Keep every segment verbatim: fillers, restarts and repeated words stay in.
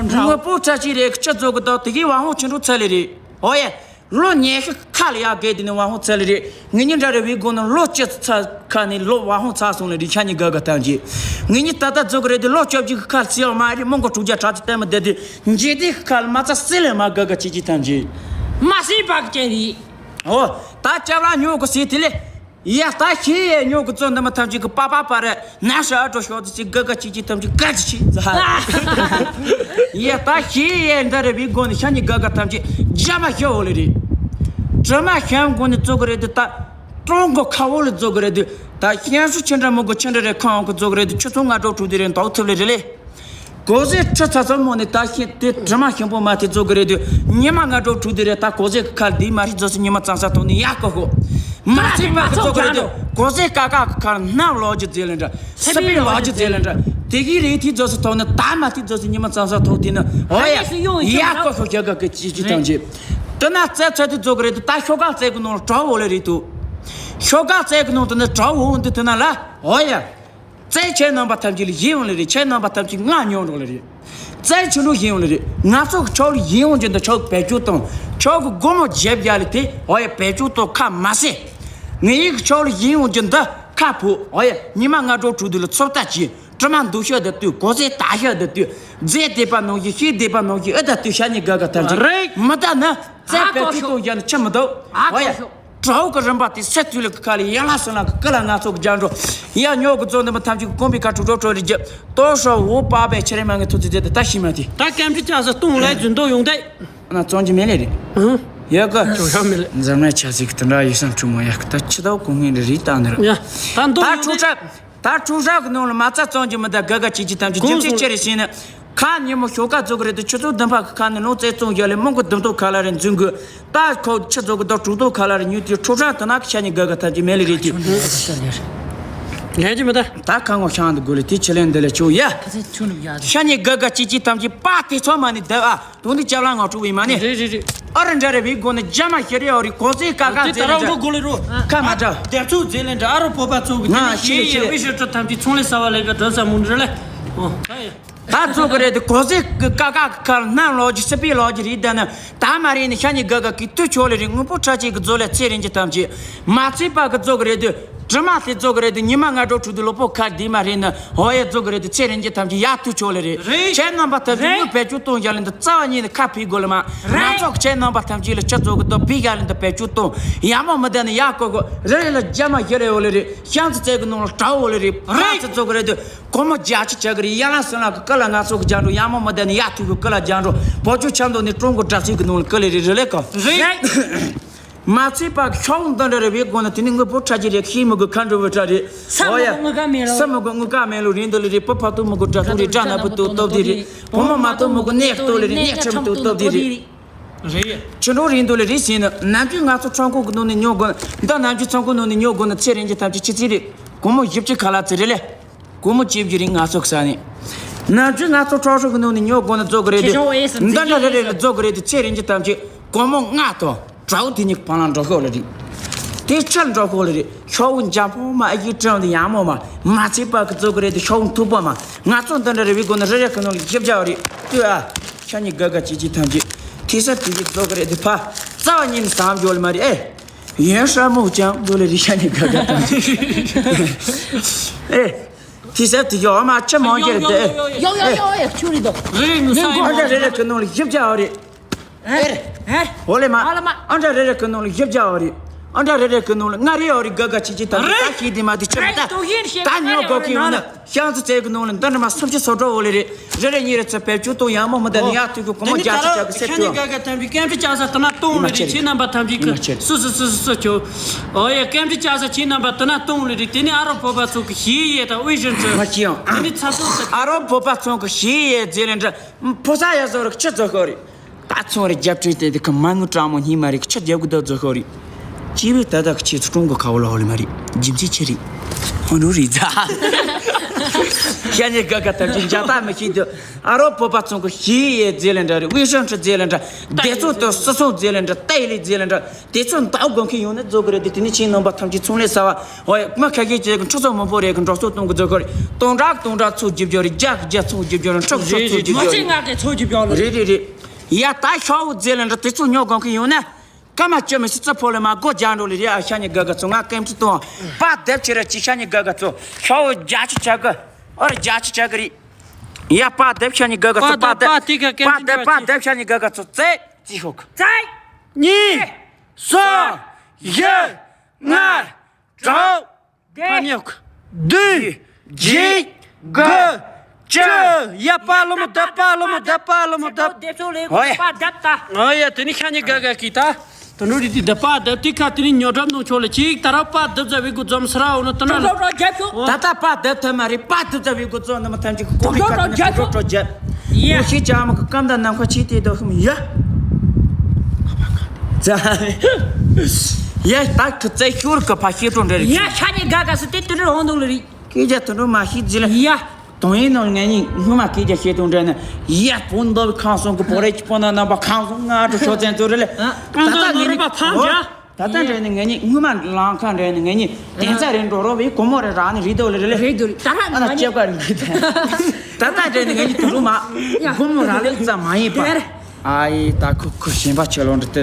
དངོས་པོ་ཚ་ཅིག་རེད། ཁྱི་ཚོ་གི་དག་དེ་གའི་བ་ཧོང་ཆུ་འགྲོ་ཚ་ལེ་རེད། ཨོ་ཡ། ལོ་ཉི་ཤུ་ཁ་ལ་ཡག་གེ་དེ་ནི་བ་ཧོང་ཚ་ལེ་རེད། ངེད་གཉིས་འདྲ་རེ་བའི་སྒོ་ནས་ལོ་བཅུ་ཚ་ཁ་ནས་ལོ་བ་ཧོང་ཚ་སོང་ལེ་རེད། ཤ་ཉེ་དགའ་དགའ་ཐམས་ཅད། ངེད་གཉིས་ད་ལྟ་ཚོ་གི་རེད་དེ་ལོ་བཅོ་བརྒྱད་ཀྱི་ཁ་ལ་སི་ཡང་མ་རེད། མོང་གོ་དྲུག་བརྒྱ་དྲག་ཅིག་བལྟས་མི་བསྡད་དེ་འཇིག་རྟེན་ཁ་ལ་མ་ཚ་སི་ལེ་མ་དགའ་དགའ་ཅིག་ཅིག་ཐམས་ཅད། མ་སི་བག་ཅན་རེད། ཨོ། ད་ཅ་ལག་ཉོ་གི་སི་དེ་ལེ། ཡ་ད་ཤི་ཡས་ཉོ་གི་ཙོ་འདི་མ་ཐམས་ཅད་ཀྱི་པ་པ་པ་རེད། ན་ཤ་ཨ་འགྲོ་ཤོག་ཙི་ཅི་དགའ་དགའ་ཅིག་ཅིག་ཐམས་ཅད་དགའ་ཅིག་ཅིག་ཟ། ཡ་ད་ཤི་ཡས་འདི་རེ་བའི་སྒོ་ནས་ཤ་ཉེ་དགའ་དགའ་ཐམས་ཅད་རྒྱ་མ་ཤི་འོ་ལེ་རེད། དྲི་མ་ཤམ་སྒོ་ནས་བཙོ་གི་རེད་དུ་ད། ཀྲུང་གོ་ཁ་འོ་ལ་བཙོ་གི་རེད་དུ་ད། ཤན་སུ་ཆི་འདྲ་མོ་གོ་ཆི་འདྲ་རེ་ཁང་གི་བཙོ་གི་རེད་དུ་ཆུ་ཚོད་ལྔ་དྲུག་དྲུག་དེ་རེ་འདོག་ཐུབ་ལེ་རེད་ལེ། གོ་ཟེ་ཁྲི་ཚ་ཚ་མོ་ནི་ད་ཤི་དེ་དྲི་མ་ཤམ་པོ་མ་དེ་བཙོ་གི་རེད་དུ་ཉི་མ་ལྔ་དྲུག་དྲུག་དེ་རེ་ད་གོ་ཟེ་གི་ཁ་ལ་དེ་མ་རེད་བཙོ་སི་ཉི་མ་ཙང་ས་ཐོག་ནི་ཡག་གོ་གོ། མ་ཚིག་པ་གི་བཙོ་གི་རེད་དུ་གོ་ཟེ་ཀ་ཀ་གི་ཁ་ལ་སྣབས་ལོག་ཅི་ཟེ་ལེ་འདྲ། སི་པི་ལོག་ཅི་ཟེ་ལེ་འདྲ། དེ་གི་རེད་དེ་བཙོ་སི་ཐོག་ནི་ད་མ་དེ་བཙོ་སི་ཉི་མ་ཙང་ས་ཐོག་དེ་ནི་ཨོ་ཡ་ཡག་གོ་གོ་ཞག་ག་གི་ཅི་ཅི་ཐང་ཅི། དེ་ན་རྩེ་ཚ་དེ་བཙོ་གི་རེད་དུ་ད་ཤོག་ཀ་རྩེ་གི་ནང་ལ་གྲོག་འོ་ལེ་རེད་དུ། ཤོག་ཀ་རྩེ་གི་ནང་དུ་ནི་གྲོག་འོ་འདི་དེ་ན་ལ་ཨོ་ཡ། རྩེ་ཁྱེད་རྣམ་པ་ཐམས་ཅད་ལ་ཡིན་འོང་ལེ་རེད། ཁྱེད་རྣམ་པ་ཐམས་ཅད་ང་ཉོན་རོགས་ལེ་རེད། རྩེ་ཆུ་འགྲོ་ཡིན་འོང་ལེ་རེད། ང་ཚོ་གི་ཆོག་ལ་ཡིན་འོང་རྒྱུ་འདི་ཆོག་བེད་སྤྱོད་གཏོང་། ཆོག་གི་སྒོ་མོ་བརྒྱབ་ཡ་ལེ་དེ་ཨོ་ཡ་བེད་སྤྱོད་གཏོང་ཁ་མ་སེ། ངེད་ཡིག་ཆོག་ལ་ཡིན་འོང་རྒྱུ་འདི་ཁ་ཕུ་ཨོ་ཡ་ཉི་མ་ལྔ་དྲུག་དྲུག་དུ་ལ་ཚོད་ལྟ་གྱིས་དྲི་མ་འདུག་ཤག་འདི་དུས་གོ་ཟེ་ད་ཤག་འདི་དུས་རྫས་དེ་པ་ནང་བཞིན་ཤེས་དེ་པ་ནང་བཞིན་ཨེ་ད་དུས་ཤ་ཉེ་དགའ་དགའ་ཐམས་ཅད་རེད། མི་ད་ནི་རྩེ་ཨ་བེད་སྤྱོད་གཏོང་ཡ་ནི་ཆི་མི་འདུག་ཨོ་ཡ། གྲོག་གི་རིམ་པ་དེ་སེ་དུས་ལ་གི་ཁ་ལ་ཡང་ལ་སོང་ལ་གི་ཀི་ལ་ང་ཚོ་གི་རྒྱང་འགྲོ་ཡ་ཉོ་གི་བཙོ་འདི་མ་ཐམས་ཅད་གི་ཀོང་པའི་ཁ་དྲུག་དྲུག་དྲུག་རེ་རྒྱབ་ཏོ་ཧྲ་འོ་པ་པའི་ཆེ་རེ་མ་ངའི་ཐུག་ཚེ་དེ་ད་ཤི་མ་དེ། ད་སྐད་འཕྲིན་བཅག་ས་སྟོང་ལས་རྫུན་མདོག་ཡོང་དེ། ན་བཙོང་རྒྱུ་མེད་ལེ་རེད། ཨང་། ཡོད་གི། བྱུང་ཡོད་མེད་ལེ། འཛམ་གླིང་ཆབ་སྲིད་ཀྱི་དེ་འདྲ་ཡོད་སེམས་ཁྲིད་མོ་ཡ་གི་ད་ཆི་ད་གོང་ངན་རེ་རེ་བཏང་ནི་རེད། ཡ། ད་མདོག་ད་ཡོང་ཁྲུ་དེ། ཧྲ། ད་ཁྲུ་ཧྲ་གི་ནང་ལ་མ་རྩ་བཙོང་རྒྱུ་མི་ད་དགའ་དགའ་ཅིག་ཅིག་ཐམས་ཅད་རྒྱུ་མཚན་ཅི་རེད་ཟེར་ན། ཁ་ཉིན་མོ་ཞོགས་ཀ་བཙོ་གི་རེད་དུ་ཆུ་ཚོད་བདུན་པ་གི་ཁ་ནས་ལོང་རྩེ་བཙོང་རྒྱུ་ལས་མོང་གི་བདུན་ཐོག་ཁ་ལ་རེ་འཛུལ་དགོས། ད་ཁོ་ཆུ་ཚོད་གི་ད་དྲུག་ཐོག་ཁ་ལ་རེ་ཉུལ་དུས་ཁྲོ་ཧྲ་དུ་ན་ཁྱ་ཉི་དགའ་དགའ་ཐམས་ཅད་མེད་ལེ་རེད་དུས། ལས་ཀྱི་མི་ད། ད་ཁ་ངོ་ཤང་དུ་དགོས་ལེ་དེ་ཆི་ལེན་འདི་ལས་ཆོག་ཡ། ཁྱ་ཉི་དགའ་དགའ་ཅིག་ཅིག་ཐམས་ཅད་པ་དེ་ཚོ་མ་ནི་ད་ཨ་དོན་དུ་ཅ་ལག་ང་ཁྲུ་བའི་མ་ནི། རེད་རེད་རེད། ཨ་རི་འདྲ་རེ་བའི་སྒོ་ནས་རྒྱ་མ་ཤི་རེ་ཨོ་རི་གོ་ཟེ་ཀ་ཀ་དེ་ད་རང་འགྲོ་དགོས་ལེ་རོ། ཁ་མ་འདྲ། དེ་ཚོ་ཟེ་ལེན་འདྲ་ཨ་རོ་བོད་པ་ཚོ་གི་དེ་ནི་ཤེས་ཡེ་བི་ཤི་ཏྲ་ཐམས་ཅད་ཚོང་ལས་ས་བ་ལས་ཀ་འགྲོ་ས་མུ་འདྲ་ལེ། ཨོ་ད་ཡ། ད་ཚོ་གི་རེད་དེ་གོ་ཟེ་ཀ་ཀ་གི་ཁར་སྣ་ལོག་གི་སི་པི་ལོག་གི་རེད་ད་ནི་ད་མ་རེད་ནི་ཤ་ཉི་དགའ་དགའ་གི་དུས་ཆོག་ལེ་རེད། དངོས་པོ་ཁྲ་ཅིག་གི་ཛོ་ལེ་ཚེ་རིང་གི་ཐམས་ཅད་མ་ཚིག་པ་གི་ཚོ་གི་རེད་དེ། དྲི་མ་དེ་ཚོ་གི་རེད་དེ་ཉི་མ་ལྔ་དྲུག་དྲུག་དེ་ལོ་པོ་ཁ་དེ་མ་རེད་ནི་ཧོ་ཡེ་ཚོ་གི་རེད་དེ་ཚེ་རིང་གི་ཐམས་ཅད་ཡག་དུས་ཆོག་ལེ་རེད། རེད། ཁྱེད་རྣམ་པ་ཐམས་ཅད་རེད། དངུལ་བེད་སྤྱོད་གཏོང་བཞག་ལེ་འདི་རྩ་བ་ཉིད་ནས་ཁ་ཕིག་དགོས་ལེ་མ། རེད། ང་ཚོ་ཁྱེད་རྣམ་པ་ཐམས་ཅད་ལ་ཁྱེད་ཚོ་གི་དོ་ཕིག་བཞག་ལེ་འདི་བེད་སྤྱོད་གཏོང་ཡག་མོ་མི་བསྡད་ནི་ཡག་གོ་གོ་རེ་རེ་ལ་རྒྱ་མ་ཞི་རེ་འོ་ལེ་རེད། ཤང་ཚི་ཚེ་གི་ནང་ལ་གྲྭ་འོ་ལེ་རེད། རེད། ཚི་ཚོ་གི་རེད་དེ། གོ་མོ་རྒྱ་ཆི་ཆ་གི་རེད། ཡ་ལ་སི་ལ་གི་ཀ་ལ་ང་ཚོ་གི་རྒྱང་འགྲོ་ཡག་མོ་མི་བསྡད་ནི་ཡག་ཐུག་གི་ཀི་ལ་རྒྱང་འགྲོ་བོད་ཆུ་ཆ་མདོ་ནི་ཀྲུང་གོ་དྲག་ཚིག་གི་ནང་ལ་ཀི་ལེ་རེད་རེ་ལེ་ཀ། རེད། མ་ཚད་པ་ཤོག་འདི་འདྲ་རེ་བའི་སྒོ་ནས་དེ་ནི་དངོས་པོ་ཁྲ་ཅིག་རེ་ཤེས་མི་དགོས་ཁ་འགྲོ་བའི་ཁྲ་རེད། ཨོ་ཡ། ས་མི་དགོས་དངུལ་ཀ་མེད་ལོ་རིན་དུ་ལེ་རེད། བུ་ཕ་ཏུ་མི་དགོས་དྲ་ཐུག་རེད། དྲ་ན་བུ་ཏུ་སྟོབས་དེ་རེད། བུ་མོ་མ་ཏུ་མི་དགོས་གནས་སྟོབས་ལེ་རེད། གནས་ཁྲི་མི་ཏུ་སྟོབས་དེ་རེད། རེད། ཁྱི་འགྲོ་རིན་དུ་ལེ་རེད་ཟེར་ན་ནམ་རྒྱུན་ང་ཚོ་ཁྲང་ཁོ་གི་ནང་ནས་ཉོ་དགོས་ན་འདི་ནམ་རྒྱུན་ཚང་ཁོ་ནང་ནས་ཉོ་དགོས་ན་ཚེ་རིང་གི་ཐམས་ཅད་ཆི་ཚེ་རེད། སྒོར་མོ་བཞི་བཅུ་ཁ་ལ་ཚེ་རེད་ལེ། སྒོར་མོ་བཅུ་བཞི་རིང་ང་ཚོ་ས་ནས། ནམ་རྒྱུན་ང་ཚོ་ཁྲོག་ཧྲོག་གི་ནང་ནས་ཉོ་དགོས་ན་རྫོགས་གི་རེད་དེ། ཁྱེད་ཆོ་ཨེ་སི་འདི་འདྲ་རེ་རེ་ལ་རྫོགས་གི་རེད་དེ་ཚེ་རིང་གི་ཐམས་ཅད་སྒོར་མོ་ལྔ་དང་གྲའུ་དེ་གཉིས་བང་ལ་འགྲོ་ཤོག་ལེ་རེད། དེ་ཕྱིར་འགྲོ་ཤོག་ལེ་རེད། ཤོག་བུ་འཇམ་པོ་མ་ཨ་ཡི་ཀྲང་དེ་ཡང་མོ་མ་མ་ཚིག་པ་གི་རྫོགས་གི་རེད་དེ་ཤོག་བུ་མཐུག་པོ་མ་ང་ཚོ་འདི་འདྲ་རེ་བའི་སྒོ་ནས་རེ་རེ་གི་ནང་ལ་བཞི་བརྒྱ་རེད་ལྟོས་ཨ། ཤ་ཉེ་དགའ་དགའ་བྱེད་ཀྱི་ཐམས་ཅད་ཐེ་ས་དེ་གཉིས་རྫོགས་གི་རེད་དེ་ཕ་རྩ་བ་ཉིད་ནས་བསམ་བྱོས་ལེ་མ་རེད་ཨེ། ཡོན་ཧྲ་མོ་ཅང་འདུག་ལེ་རི་ཤ་ཉེ་དགའ་དགའ་ཐམས་ཅད་ཨེ། ཐི་སེབ་ཐི་ཡོ་མ་ཆེ་མོ་ཡོ་ཡོ་ཡོ་ཡོ་ཡོ་ཡོ་ཡོ་ཆུ་རི་དོ། རེ་ངུ་ས་ཡོ། ཨ་འདྲ་རེ་རེ་གི་ནང་ལ་བཞི་བརྒྱ་ཡོད་རེད། ཨེ་ཨེ། ཧོ་ལེ་མ། ཨ་ལ་མ། ཨ་འདྲ་རེ་རེ་གི་ནང་ལ་བཞི་བརྒྱ་ཡོད་རེད། ཨ་འདྲ་རེ་རེ་གི་ནང་ལ་ལྔ་རེ་ཡོད་རེད། དགའ་དགའ་ཆི་ཆི་ད་རེད། ད་ཤི་དི་མ་དི་ཆེ་མ་ད། ད་ཉོ་གོ་གི་ཡོང་ན། ཤང་ཚི་ཚེ་གི་ནང་ལ་འདི་འདྲ་མ་སུམ་ཅུ་སོ་དྲུག་ཡོད་ལེ་རེད། རེ་རེ་གཉིས་རེ་ཚེ་བེད་སྤྱོད་གཏོང་ཡག་མོ་མི་ད་ནི་ཡག་ཐུག་གི་གོ་མོ་རྒྱ་ཆི་ཆ་གི་སེ་ཐུ། ཤ་ཉེ་དགའ་དགའ་ཐམས་ཅད་སྐད་འཕྲིན་བཅག་ས་དེ་ན་གཏོང་ལེ་རེད། ཁྱེད་རྣམ་པ་ཐམས་ཅད་ཀྱི་སུ་སུ་སུ་སུ་སུ་ཁྱོད། ཨོ་ཡ་སྐད་འཕྲིན་བཅག་ས་ཁྱེད་རྣམ་པ་དེ་ན་གཏོང་ལེ་རེད། དེ་ནི་ཨ་རོ་བོད་པ་ཚོ་གི་ཞི་ཡེ་དང་དབུས་གཞུང་ཚོ། མ་ཤི་ཡང་། དེ་ནི་ཚ་ཚོ་ཚ། ཨ་རོ་བོད་པ་ཚོ་གི་ཞི་ཡེ་ཟེར་ལེ་འདྲ། ཕོ་ས་ཡ་བཟོ་རིག་ཆི་བཟོ་ཤོག་རེད། ད་ཚོང་རེ་རྒྱབ་སྤྲོད་དེ་དེ་ཁ་མ་ངུ་གྲང་མོ་སྙིང་མ་རེད་ཁྱི་རྒྱབ་གི་ད་བཟོ་ཤོག་རེད། སྐྱེས་བུའི་ད་ད་གི་ཁྱེད་ཚོ་ཀྲུང་གོ་ཁ་བོ་ལ་ཧོ་ལེ་མ་རེད། རྒྱུ་མཚན་ཆི་རེད། ཧོ་འགྲོ་རེད་ཛ། ཤ་ཉེ་དགའ་དགའ་ཐམས་ཅད་འཇའ་ལྟ་མི་ཤེས་འདུག་ཨ་རོ་བོད་པ་ཚང་གི་ཞི་ཡི་རྫས་ལ་འདྲ་རེད། དབུས་གཞུང་ཁྲི་རྫས་ལ་འདྲ། སྡེ་ཚོགས་དང་སྲིད་ཚོགས་རྫས་ལ་འདྲ། ཏའི་ལི་རྫས་ལ་འདྲ། དེ་ཚོ་འདག་དགོས་མཁན་ཡོང་ན་བཟོ་གི་རེད་དེ། དེ་ནི་ཁྱེད་རྣམ་པ་ཐམས་ཅད་ཚོང་ལས་གསར་བ། ཨོ་ཡ། མི་ཁ་ཤས་ཀྱིས་འཁྲུག་ཚོགས་མང་པོ་རེད་གི་འགྲོ་སོང་གཏོང་གི་བཟོ་གི་རེད། སྟོང་ཕྲག་སྟོང་ཕྲག་ཚོགས་རྒྱབ་རྒྱབ་རེད། བརྒྱ་གི་བརྒྱ་ཚོགས་རྒྱབ་རྒྱབ་རེད། འཁྲུག་ཚོགས་ཚོགས་རྒྱབ་རྒྱབ་རེད། ང་ཚོས་ང་གི་ཚོགས་རྒྱབ་རྒྱབ་རེད། རེད་རེད་རེད། ཡ་ད་ཤོག་བུ་རྫས་ལ་འདྲ་དེ་ཚོ་ཉོ་དགོས་མཁན་ཡོང་ན། སྐར་མ་བཅུ་མི་སྲིད་རྩི་ཕོ་ལས་མ་སྒོ་རྒྱག་འགྲོ་ལེ་རེད། ཨ་ཤ་ཉེ་དགའ་དགའ་ཚོ་ང་སྐད་འཕྲིན་གཏོང་། པ་སྡེབ་ཆེ་ར་ཅི་ཤ་ཉེ་དགའ་དགའ་ཚོ་ཤོག་བུ་རྒྱ་ཆེ་ཆག་གི། ཨོ་རྒྱ་ཆེ་ཆག་གི་རེད། ཡ་པ་སྡེབ་ཤ་ཉེ་དགའ་དགའ་ཚོ་པ་པ་སྡེབ་དེ་ག་སྐད་པ་འཕྲིན་སྡེབ་པ་ཆེ་སྡེབ་ཤ་ཉེ་དགའ་དགའ་ཚོ་རྩེ་རྩི་ཤོག་རྩེ། གཉིས། གསུམ། བཞི། ལྔ། དྲུག་བདེ། ཕ་ཉོག་བདུན། བརྒྱད། དགུ། བཅུ། ཡ་པ་ལོ་མོ་བདེ། པ་ལོ་མོ་བདེ། པ་ལོ་མོ་བདེ། བདེ་ཚོགས་ལས་ཧོ་ཡ། པ་བདེ་ད། ཨ་ཡ་དེ་ནི་ཤ་ཉེ་དགའ་དགའ་གི་ད། དུ་འགྲོ་རི་དི་བདེ་པ་བདེ་དི་ཁ་དེ་ནི་ཉོ་གྲབས་ནོ་ཆོག་ལ་ཅིག་ད་ར་པ་བདེ་ཛ་བི་གུ་ཛོམ་སི་ར་འོ་ནོ་ཏི་ན་ལ། ད་ལྟ་པ་བདེ་ཐོན་མ་རེད། པ་བདེ་ཛ་བི་གུ་ཛོམ་ནི་མ་ཐམས་ཅད་ཀོ་པི་ཁ་དེ་ནི་ཀྲོ་ཀྲོ་ཀྲོ་རྒྱབ། ཡ། ཤི་ཅ་མ་གི་སྐམ་ད་ནམ་ཁ་ཆེ་དེ་དོ་ཧམ་ཡ། ཛ། ཡ་ད་ཁི་ཙེ་ཤོར་གི་ཕ་ཤི་ཏོ་འདྲ་རེད། ཡ་ཤ་ཉེ་དགའ་དགའ་སི་དེ་དུ་རི་འོང་དུ་ལ་རི། སྐད་ཆ་དུ་འགྲོ་མ་ཤི་ཛི་ལ། ཡ། དོན་ཡིན་ནོ་ངས་ནི་སྔོན་མ་སྐད་ཆ་བཤད་དུ་འདྲ་ནི། ཡ་བོད་མདོ་བའི་ཁང་སོང་གི་བོ་རེ་ཅི་པོ་ན་ནམ་པ་ཁང་སོང་ང་ཏུ་ཤོ་ཚན་ཚོ་རེ་ལེ། ད་ལྟ་ངས་ནི་ད་ལྟ་འདྲ་ནི་ངས་ནི་སྔོན་མ་ལང་ཁ་འདྲ་ནི་ངས་ནི་དེ་ཚ་རེ་འགྲོ་རོ་བའི་གོ་མོ་རེ་ར་ནི་རི་དོ་ལེ་རེ་ལེ། རེད་འདུག་ད་ཧ་ཨ་ན་ཅེབ་ཀ་རི་གི་ད་ད་ལྟ་འདྲ་ནི་ངས་ནི་དུ་རུ་མ་གོ་མོ་ར་ལེ་ཙ་མ་ཡིན་པ། ཨ་ཡི་ད་ཁུ་ཁུ་ཞེན་པ་ཆེ་ལོང་འདྲ་དེ་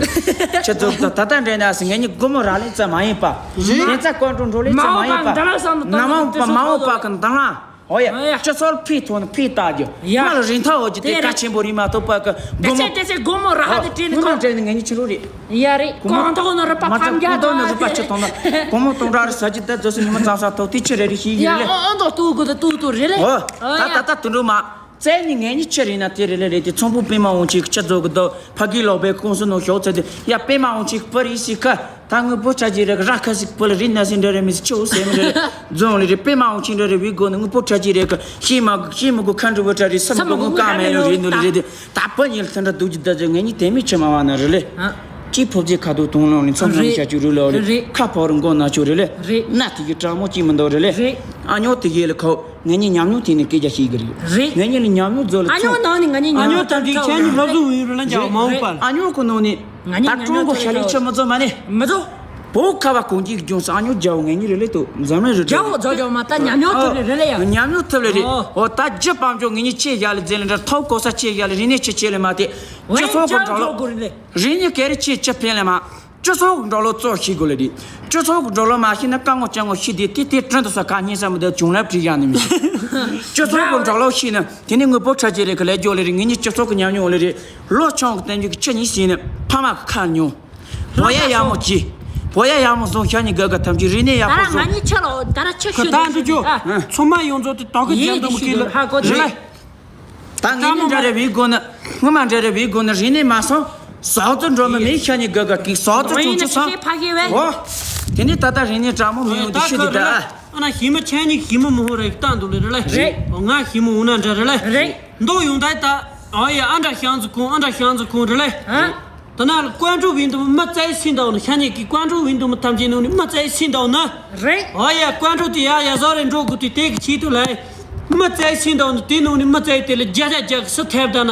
ཆེ་ཚོ་ད་ད་ལྟ་འདྲ་ནི་ཨ་སི་ངས་ནི་གོ་མོ་ར་ལེ་ཙ་མ་ཡིན་པ། དེ་ཚ་ཀོན་ཀྲོ་འགྲོ་ལེ་ཙ་མ་ཡིན་པ། ན་མ་པ་མ་འོ་པ་གི་འདང་ལ། ཨོ་ཡ། ཨོ་ཡ། སྤྱི་ཚོགས་ཕི་ཐོག་ནས་ཕི་ལྟ་རྒྱུ། ཡ། མ་ལ་རིན་ཐང་འོ་ཅི་དེ་དེ་རེད། ཀ་ཆེན་པོ་རིན་མ་ཐོབ་པ་གི་དེ་སྒོ་མོ། ཚེ་དེ་ཚེ་སྒོ་མོ་ར་ཧ་དེ་དྲིན་སྔོན་མ་ཁོ་དྲན་ནས་ངས་ཉི་ཆི་རུ་རེད། ཡ་རེད། སྒོ་མོ་གང་ཐོག་ནོ་རུ་པ་མ་ཕམ་རྒྱ་ཐོག་ནོ་རུ་པ་ཆི་ཐོག་ནོ་སྒོ་མོ་སྟོང་ཕྲག་རེ་ས་ཅི་ད་རྫོ་སི་ཉི་མ་ཙང་ས་ཐོག་དེ་ཆི་རེ་རེ་ཤི་ཡི་ཡ་རེད། ཨོ་ཨོ་འདོ་ཏུ་གུ་ཏུ་ཏུ་རེད་ལེ། ཨོ། ཨོ་ད་ཡ། ད་ད་དུ་འགྲོ་མ། བཙལ་ནི་ངས་ནི་ཆི་རེད་ན་དེ་རེད་ལེ་རེད་དེ་ཚོང་པོ་པད་མ་དབང་ཆེན་གི་ཆི་རྫོགས་གི་དོ་ཕ་གི་ལོག་པའི་ཀུང་སི་ནོ་ཞོག་ཚེ་དེ་ཡ་པད་མ་དབང་ཆེན་གི་པར་ཡི་སི་ཁ། ད་དངོས་པོ་ཆ་ཅི་རེད་གི་ར་ཁ་ཟིག་པོ་ལ་རི་ན་སི་འདྲ་རེད་མི་སི་ཆེའུ་སེམས་རེད་རྫོང་ལི་རེད། པད་མ་དབང་ཆེན་འདྲ་རེད་བི་གོ་ནི་དངོས་པོ་ཆ་ཅི་རེད་གི་ཤི་མ་ཤི་མི་གོ་ཁ་འགྲོ་བོ་ཆ་རེད་སམ་གོ་ངོ་ཀ་མེ་ལོ་རེད་ནོ་ལི་རེད་དེ་ད་པ་ཉིལ་ཐི་འདྲ་སྡུག་ཅི་ད་ཅི་ངས་ནི་དེ་མི་ཆི་མ་བ་ན་རེད་ལེ། ཅི་ཕོབ་ཅི་ཁ་དུ་དུང་ལོང་ལི་ཚོང་ཚོང་ཤ་ཅུ་རུ་ལོ་རེད། ཁ་ཕོ་རུ་མགོ་ན་ཆུ་རེད་ལེ། ན་དེ་གི་གྲང་མོ་ཅི་མི་འདོ་རེད་ལེ། ཨ་ཉོ་དེ་གི་ལ་ཁོ། ངེད་གཉིས་ཉམས་མྱོང་དེ་ནས་སྐད་ཆ་བཤད་གི་རེད། རེད། ངེད་གཉིས་ལ་ཉམས་མྱོང་རྫོགས་ལ་ཨ་ཉོ་ཚོགས། ནང་ནས་ང་གཉིས་ཨ་ཉོ་ཉམས་ད་འགྲིག་ཁྱེད་གཉིས་སློབ་གསོ་འོས་རུ་ལ་འཇགས་མ་འོངས་པ་ལ། ཨ་ཉོ་གི་ནང་ནས། ང་གཉིས་ད་ཉམས་ཀྲུང་གོ་མྱོང་ཤ་ལས་ཆེ་མི་ཚོ་མ་ནས། མི་ཚོ། བོད་ཁ་བ་གོང་ཅིག་ལྗོངས་སུ་ཨ་ཉོ་རྒྱ་བོ་ངེད་གཉིས་རེ་ལས་ཏོ་འཛམ་གླིང་རེ་རྒྱ་བོ་རྫོགས་རྒྱ་བོ་མ་ད་ཉམས་མྱོང་ཐུབ་ལེ་རེ་ལེ་ཡ། ཉམས་མྱོང་ཐུབ་ལེ་རེད། ཨོ། ཨོ་ད་རྒྱུ་སྤང་ཆོག་ངེད་གཉིས་ཆེ་བཞག་ལེ་རྫས་ལེ་འདྲ་ཐོག་གོ་ས་ཆེ་བཞག་ལེ་རིག་གནས་ཆེ་ཆེ་ལེ་མ་དེ། སྤྱི་ཚོགས་གོ་འགྲོ་ལོ། རིག་གནས་གལ་ཆེ་ཆེ་ཕན་ལེ་མ། སྤྱི་ཚོགས་ཀྱི་འགྲོ་ལོ་གཙོ་ཤེས་དགོས་ལེ་རེད། སྤྱི་ཚོགས་ཀྱི་འགྲོ་ལོ་མ་ཤེས་ན་དཀའ་ངོ་སྐྱ་ངོ་ཤེས་དེ་དེ་དེ་དྲན་དུ་ས་ཁ་ཉིན་ས་མི་དེ་བྱུང་ལབ་བྲིས་ཡག་ནི་མི་ཤེས། སྤྱི་ཚོགས་ཀྱི་འགྲོ་ལོ་ཤེས་ན་དེ་ནི་དངོས་པོ་ཁྲ་ཅི་རེད་གི་ལས་སྐྱོ་ལེ་རེད། ངེད་གཉིས་སྤྱི་ཚོགས་ཀྱི་ཉམས་མྱོང་ལེ་རེད། ལོ་ཆུང་གི་སྟེང་གི་ཁྱི་གཉིས་ཤེས་ནི་ཕ་མ་གི་ཁ་ཉོ། བོ་ཡ་ཡག་མོ་གྱིས། བོ་ཡ་ཡག་མོ་བཟུང་ཤ་ཉི་དགའ་དགའ་ཐམས་ཅད་རིག་གནས་ཡག་པོ་ད་ར་ང་བཟུང་། གཉིས་ཆ་ལོ་ད་ར་ཆ་ཁ་ཤོད་ད་འདི་འདི་ཆོ་ཨ། ཚོ་མ་ཡོངས་རྫོགས་དེ་དོག་གི་ཡིན་རྒྱབ་འདུག་མི་ཤེས་ལ་ཧ་གོ་རེད་ལེ། ད་ངེད་གཉིས་འདྲ་རེ་བའི་སྒོ་ནས་སྔོན་མ་འདྲ་རེ་བའི་སྒོ་ནས་རིག་གནས་མ་སོང་། ཟོག་རྫི་འགྲོ་མི་མེད་ཤ་ཉི་དགའ་དགའ་ཀིག་ཟོག་རྫི་བྱུང་ཆུ་སོང་། ཨོ། དེ་ནས་ད་ལྟ་རིག་གནས་དྲང་མོ་མི་ཡོང་དུ་ཤི་དེ་ད། ཨ་ན་ཞི་མ་ཆ་ཉི་ཞི་མ་མོ་ཧོ་རེ་ལྟ་འདུག་ལེ་རེ་ལེ། རེད། ང་ཞི་མ་འོ་ན་འདྲ་རེ་ལེ། རེད། མདོ་ཡོང་ད་ད། ཨ་ཡ་ཨ་འདྲ་ཤང་ཙི་ཁུང་ཨ་འདྲ་ཤང་ཙི་ཁུང་རེ་ལེ། ཧ། ད་ན་ལ་ཀོན་ཀྲུ་བིན་དུ་མི་བཙལ་སྲིད་འདུག་ནི་ཤ་ཉེ་གི་ཀོན་ཀྲུ་བིན་དུ་མི་ཐམས་ཅད་ནང་ནས་མི་བཙལ་སྲིད་འདུག་ན། རེད། ཨ་ཡ་ཀོན་ཀྲུ་དེ་ཡ་ཡ་ཟ་རེ་འགྲོ་དགོས་དུས་དེ་གི་ཆེད་དུ་ལ། མི་བཙལ་སྲིད་འདུག་ནི་དེ་ནང་ནས་མི་བཙལ་དེ་ལ་རྒྱ་རྒྱ་རྒྱ་གི་སི་ཐེབས་ད་ན།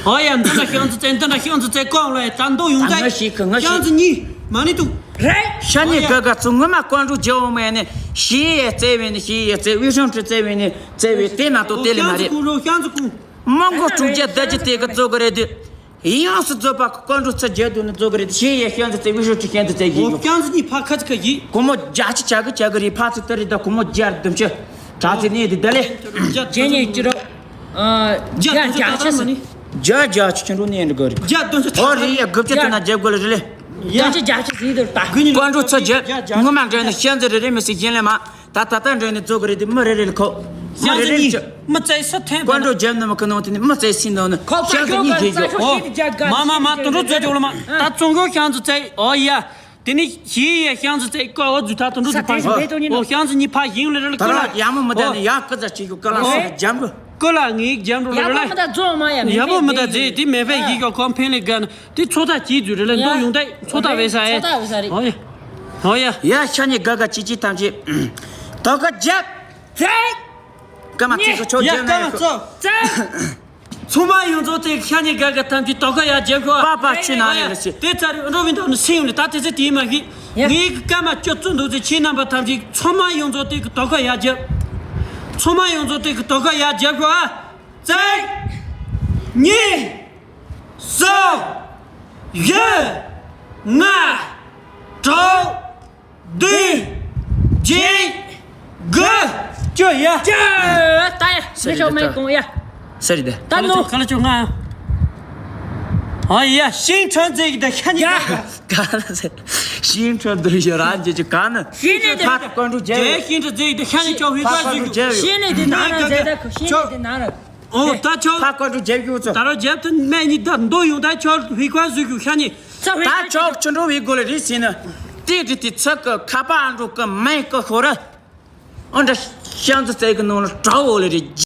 ཨ་ཡ་འདི་འདྲ་ཤང་ཙི་བཙལ་འདི་འདྲ་ཤང་ཙི་བཙལ་གང་ལ་ཡ་ད་མདོ་ཡོང་ད། ང་ཤི་གི་ང་ཤི། ཤང་ཙི་གཉིས་མ་ནི་འདུག་རེད། ཤ་ཉེ་ག་ག་ཚོ་ངོ་མ་ཀོན་ཀྲུ་རྒྱལ་བོ་མ་ཡ་ནི་ཤི་ཡ་བཙལ་བས་ནི་ཤི་ཡ་བཙལ་དབུས་ཤང་ཁྲི་བཙལ་བས་ནི་བཙལ་བས་དེ་ན་ཏོ་དེ་ལས་མ་རེད། ཤང་ཙི་ཁུང་རོ་ཤང་ཙི་ཁུང་། མང་གོ་དྲུག་བརྒྱ་བརྒྱད་ཅུ་དེ་ག་གཙོ་གི་རེད་དེ། ཡང་སྲིད་རྫོགས་པ་ཀོན་ཀྲུ་ཚ་རྒྱལ་དུ་ནི་རྫོགས་ཀྱི་རེད་ཞེས་ཡ་ཤང་ཚ་ཚེ་བི་ཤོ་ཁྲི་ཤང་ཚ་ཚེ་ཡིན་ཡོད། ཤང་ཚ་གཉིས་ཕ་ཁ་ཚ་ཁ་ཡིན། སྒོར་མོ་བརྒྱ་ཆ་ཆ་གི་ཆ་གི་རེད། ཕ་ཚ་ཏི་རི་ད་སྒོར་མོ་བརྒྱ་དུམ་ཆུ་གྲགས་ཚེ་གནས་དེ་ད་ལེ། རྒྱ་ཉེ་ཅི་རོ། བརྒྱ་བརྒྱ་ཆ་ས་ནི། བརྒྱ་བརྒྱ་ཆ་ཆུ་འགྲོ་གནས་འདྲི་གི་རེད། བརྒྱ་དུམ་ཆུ་ཧོ་རི་ཡ་དགུ་བརྒྱ་དུ་ན་བརྒྱ་དགོས་ལ་རི་ལེ། བརྒྱ་ཆ་བརྒྱ་ཆ་ཟིན་དུ་ད། ཀོན་ཀྲུ་ཚ་རྒྱལ་ངོ་མ་འདྲེན་ནས་ཤང་ཚ་རེ་རེ་མི་སྲིད་ཡིན་ལེ་མ། ད་ད་ལྟ་འདྲེན་ནས་རྫོགས་ཀྱི་རེད་དེ་མི་རེ་རེ་ལ་ཁོ། མི་རེ་རེ་ལ་ཅི། མི་བཙལ་ས་ཐེན་ཀོན་ཀྲུ་རྒྱལ་ནི་མི་ཁ་ནང་དེ་ནི་མི་བཙལ་སྲིད་འདུག་ནི་ཁོ་ཤང་ཚ་གཉིས་རྒྱལ་རྒྱུ། ཨོ། མ་མ་མ་དུ་འགྲོ་རྫོགས་ཀྱི་ལ་མ་ད་ཙོང་གོ་ཤང་ཚ་བཙལ་ཨོ་ཡ། དེ་ནི་ཞི་ཡ་ཤང་ཚ་བཙལ་ཀོ་ཨོ་རྫུ་ད་དུ་འགྲོ་དུ་ཕ་ཤང་ཨོ་ཤང་ཚ་གཉིས་ཕ་ཡིན་ལ་རེ་ལ་ད་ཀོ་ལ་ཡ་མོ་མི་ད་ནི་ཡ་ཀི་ཙ་ཅིག་གི་ཀི་ལ་སོ་ལ་འཇམ་རུ། ཀོ་ལ་ངའི་འཇམ་རུ་ལ་རེ་ལ། ཡ་མོ་མི་ད་ཛེ་དེ་མེད་པའི་ཡི་ག་ཀོ་མོ་རྫུ་ད་ཛེ་དེ་མེད་པའི་ཡི་ག་ཀོ་ཕན་ལེ་ག་ནི། དེ་ཚོ་ད་ཅིག་དུས་རེ་ལ་མདོ་ཡོང་ད་ཚོ་ད་བས་ས་ཨེ། ཚོ་ད་བས་ས་རེད། ཧོ་ཡ། ཧོ་ཡ། ཡ་ཤ་ཉེ་ག་ག་ཅི་ཅི་ཐམས་ཅད། དོ་ག་རྒྱབ། ཛེ། སྐར་མ་གཅིག་གི་ཆོག་ཡ་རྒྱབ་ན་ཡག་པོ། ཚོ། ཚང་མ་ཡོངས་རྫོགས་དེ་ཤ་ཉེ་དགའ་དགའ་ཐམས་ཅད་དོ་ཁ་ཡར་རྒྱབ་ཤོག་ཨ། པ་པ་ཆུ་ནང་ནས་ལ་ཤི། དེ་ཚར་འགྲོ་མི་འདུག་ནི་སེམས་ལ་ད་དེ་ཚེ་དེའི་མ་གི། ཡ། ངའི་གི་སྐར་མ་བཅུ་བཙུགས་འདུག་ཚེ་ཁྱེད་རྣམ་པ་ཐམས་ཅད་ཚང་མ་ཡོངས་རྫོགས་དེ་གི་དོ་ཁ་ཡར་རྒྱབ། ཚང་མ་ཡོངས་རྫོགས་དེ་གི་དོ་ཁ་ཡར་རྒྱབ་ཤོག་ཨ། གཅིག་གཉིས། གསུམ། བཞི། ལྔ། དྲུག་བདུན། བརྒྱད། དགུ། བཅུ། ཡ། བཅུ། ད་ཡ། མི་ཤོག་མེད་གོང་ཡ། སེ་རི་དེ། ད་ནོ། ག་ལ་ཆོག་ང་། ཨ་ཡ། ཤིང་ཁྲོན་ཙེ་གི་ད་ཤ་ཉེ། ཡ། ག་ལ་ཟེར། ཤིང་ཁྲོན་དུ་ཡོད་རང་རྒྱལ་གྱི་ག་ནི། ཤིང་ནས་དེ། ཕ་དཀོན་མཆོག་རྒྱལ་ཡོད། ཤིང་ཁྲོན་ཙེ་གི་ད་ཤ་ཉེ་ཆོག་ཧུའི་ཀ་ཟུག་རྒྱལ་ཡོད། ཤིང་ནས་དེ་ན་ར་ཟེར་ད་ཁོ་ཤིང་ནས་དེ་ན་ར། ཨོ་ད་ཆོག་ཕ་དཀོན་མཆོག་རྒྱལ་གྱི་ཡོད་ཚོ། ད་རོ་རྒྱལ་དུ་སྨན་གཉིས་ད་མདོ་ཡོང་ད་ཆོག་ཧུའི་ཀ་ཟུག་གི་ཤ་ཉེ། ད་ཆོག་ཆུ་འགྲོ་བའི་སྒོ་ལ་རེད་ཟིན་ན། ཏི་ཏི་ཏི་ཚ་ཀི་ཁ་པ་ཨ་འགྲོ་ཀི་མེ་ཀི་ཤོ་ར། ཨོ་འདྲ་ཤང་ཙི་ཙེ་གི་ནང་ལ་གྲའོ་ལ་རེད།